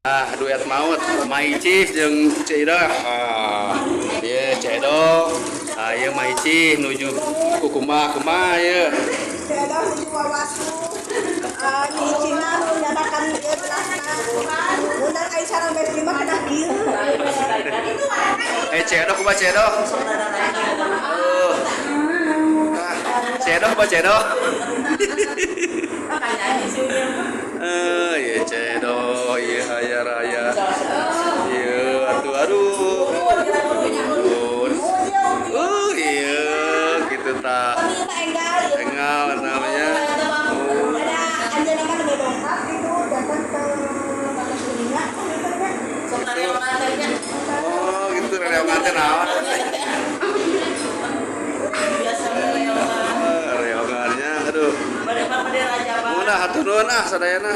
Ah, duet maut, Maicis jeung Ceu Ida. Ah, ieu Ceu Edo. Ah, ieu Maicis nuju kukumaha kumaha ieu? Ceu Edo nuju wawasu. Ah, nyicina nu nyadakan ieu belasna. Undang ai sareng besti mah kedah kieu. Eh, Ceu Edo kumaha, Ceu Edo? Oh. Ah, Ceu Edo kumaha, Ceu Edo? Eh, ieu Ceu Edo, ieu haya raya. Ieu atuh, aduh. Oh, iya gitu tah. Enggal namanya. Oh. Ada anjeunna mah lebih dongkap gitu, datang ke Batas Kuningan kan gitu nya. Oh, gitu rereongan teh naon? Ah, rereongannya, aduh. Munah, hatur nuhun ah sadayana.